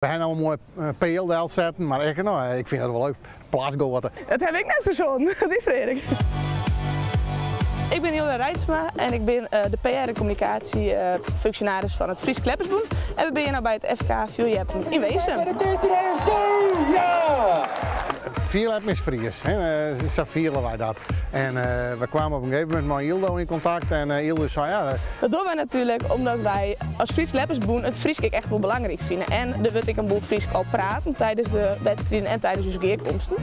We ha no in moai peal delsetten, mar ik, no, ik fyn it wol leuk. Plasgoaten. Dat haw ik net fersonnen, dat wie Freark. Ik bin Hilda Reitsma en ik bin de PR en kommunikaasjefunksjonaris fan it Frysk Ljeppersbûn. En we binne hjir no by it FK Fierljeppen yn Winsum. Fierljeppen is Fries, sa fiele wy dat. En we kwamen op in gegeven momint mei Yldo yn kontakt en Yldo sei ja. Dat dogge wy natuerlik omdat wy as Frysk Ljeppersbûn it Frysk ek echt wol belangryk fine. En der wurdt ek in boel Frysk al praten tidens de wedstriden en tidens ús gearkomsten.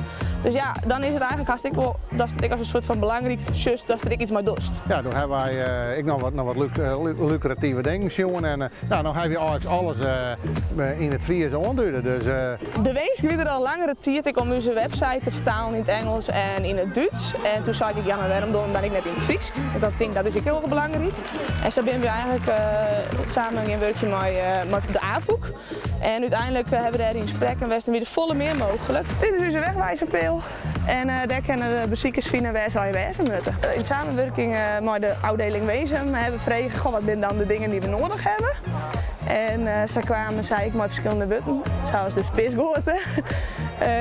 Dus ja, dan is it eigentlik hast ek wol datst it ek as in soart fan belangryk sjochst datst der ek iets mei dochst. Ja, doe hawwe wy ek noch wat, noch wat lukrative dingen sjoen en ja, no hawwe wy eigentlik alles yn it Fries oanduide. Dus. De winsk wie der al langere tiid ek om ús website te fertalen yn it Ingelsk en yn it Dútsk. En toen sei ik ja, mar wêrom dogge we dan ek net yn it Frysk? Want dat tink dat is ek hiel erch belangryk. En sa binne we eigentlik samen gean wurkjen mei de Afûk. En úteinlik hawwe we dêr yn gesprekken west en wie der folle mear mooglik. Dit is ús wegwijzerpeal en dêr kinne de besikers fine wêr se allegear wêze moatte. Yn samenwurking mei de ôfdieling Wezum hawwe we frege, goh, wat binne dan de dingen dy't we noadich hawwe? En sa kwamen sy ek mei ferskillende wurden, sa as dus pisgoaten.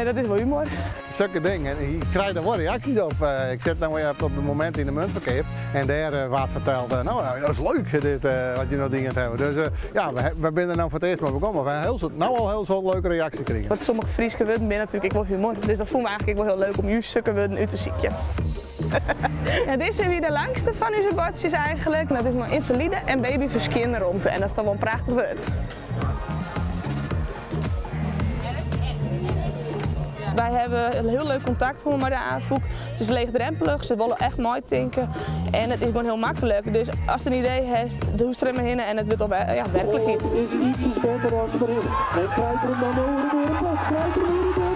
Dat is wol humor. Sokke dingen, je krije der wol reaksjes op. Ik sit no op it momint yn de muntferkeap en dêr waard ferteld, no dat is leuk dit wat je no dien hawwe. Dus ja, we binne der no foar it earst mei begûn, mar we hawwe no al hiel soad leuke reaksjes krigen. Want sommige Fryske wurden binne natuerlik ek wol humor, dus dat fûnen we eigentlik ek wol hiel leuk om júst sokke wurden út te sykjen. Ja, dizze wie de langste fan ús buordsjes eigentlik. Dat is mei ynfalide en babyferskjinromte en dat is toch wol in prachtich wurd. Wy hawwe in hiel leuk kontakt hân mei de Afûk. It is leechdrempelich, se wolle echt meitinke en it is gewoan hiel maklik. Dus ast in idee hast, do hoechst der mar hinne en it wurdt al ja, werklikheid. Is ietsjes better as foarhinne. En krijt er him dan no oer de oare plak? Krijt er him oer de oare plak?